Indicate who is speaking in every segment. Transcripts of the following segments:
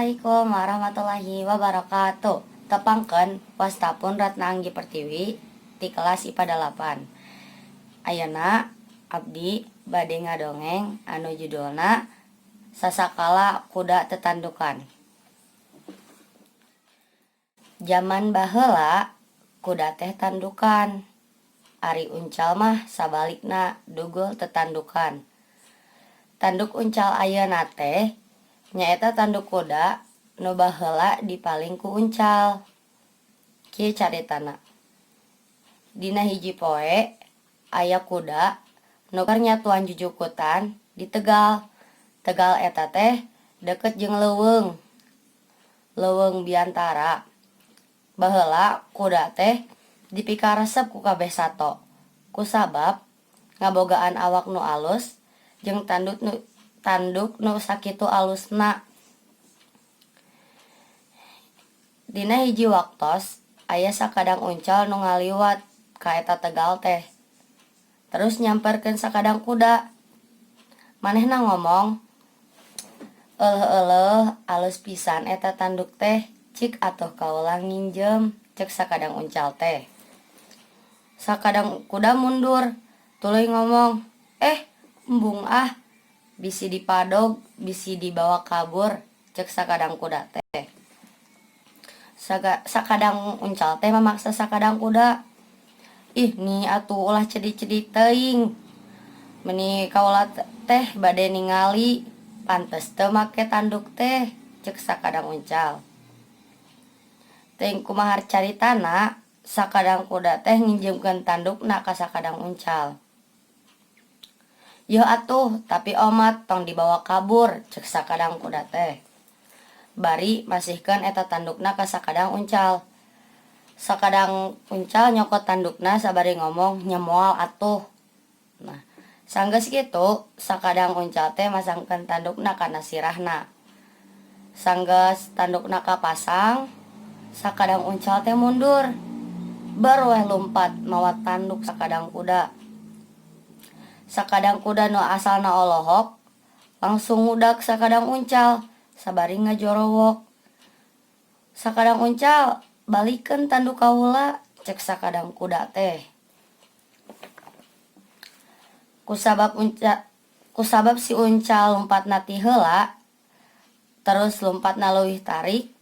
Speaker 1: Assalamualaikum warahmatullahi wabarakatuh. Tepangkeun wasta pun Ratna Anggi Pertiwi ti kelas IPA 8. Ayeuna abdi bade ngadongeng anu judulna Sasakala Kuda Tetandukan. Jaman baheula kuda teh tandukan. Ari uncal mah sabalikna dugul tetandukan. Tanduk uncal ayeuna teh nyaeta tanduk kuda nu baheula dipaling ku uncal. Kieu caritana. Dina hiji poe aya kuda nu keur nyatuan jujukutan di tegal. Tegal eta teh deukeut jeung leuweung. Leuweung biantara. Baheula kuda teh dipikaresep ku kabeh sato kusabab ngabogaan awak nu alus jeung tanduk nu tanduk nu sakitu alusna. Dina hiji waktos aya sakadang uncal nu ngaliwat ka eta tegal teh. Terus nyamperkeun sakadang kuda. Manehna ngomong, Euleuh-euleuh alus pisan eta tanduk teh, cik atuh kaula nginjeum, cek sakadang uncal teh. Sakadang kuda mundur, tuluy ngomong, Eh, embung ah, bisi dipadog, bisi dibawa kabur, cek sakadang kuda teh. Sakadang uncal teh mamaksa sakadang kuda. Ih, ni atuh ulah cedi-cedi teuing. Meni kaula teh bade ningali pantes teu make tanduk teh, cek sakadang uncal. Teuing kumaha caritana, sakadang kuda teh nginjeumkeun tandukna ka sakadang uncal. Yeuh atuh, tapi omat tong dibawa kabur, cek sakadang kuda teh. Bari masihkeun eta tandukna ka sakadang uncal. Sakadang uncal nyokot tandukna sabari ngomong nya moal atuh. Nah, sanggeus kitu sakadang uncal teh masangkeun tandukna kana sirahna. Sanggeus tandukna kapasang, sakadang uncal teh mundur. Ber weh lumpat mawa tanduk sakadang kuda. Sakadang kuda nu asalna olohok langsung ngudag sakadang uncal sabari ngajorowok. Sakadang uncal balikeun tanduk kaula cek sakadang kuda teh. Kusabab unca kusabab si uncal lumpatna ti heula terus lumpatna leuwih tarik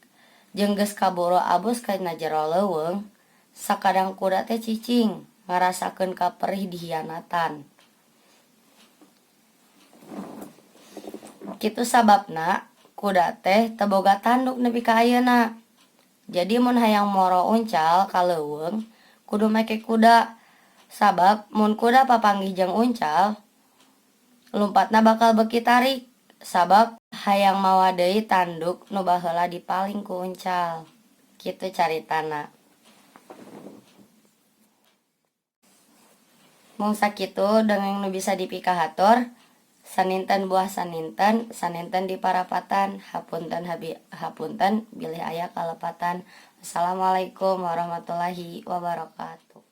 Speaker 1: jeung geus kaburu abus kana jero leuweung, sakadang kuda teh cicing ngarasakeun kaperih dihianatan. Kitu sababna kuda teh teu boga tanduk nepi ka ayeuna. Jadi mun hayang moro uncal ka leuweung kudu make kuda. Sabab mun kuda papanggih jeung uncal, lumpatna bakal beuki tarik sabab hayang mawa deui tanduk nu baheula dipaling ku uncal. Kitu caritana. Mung sakitu dongeng nu bisa dipikahatur, saninten buah saninten, saninten di parapatan, hapunten habi hapunten bilih aya kalepatan. Wassalamualaikum warahmatullahi wabarakatuh.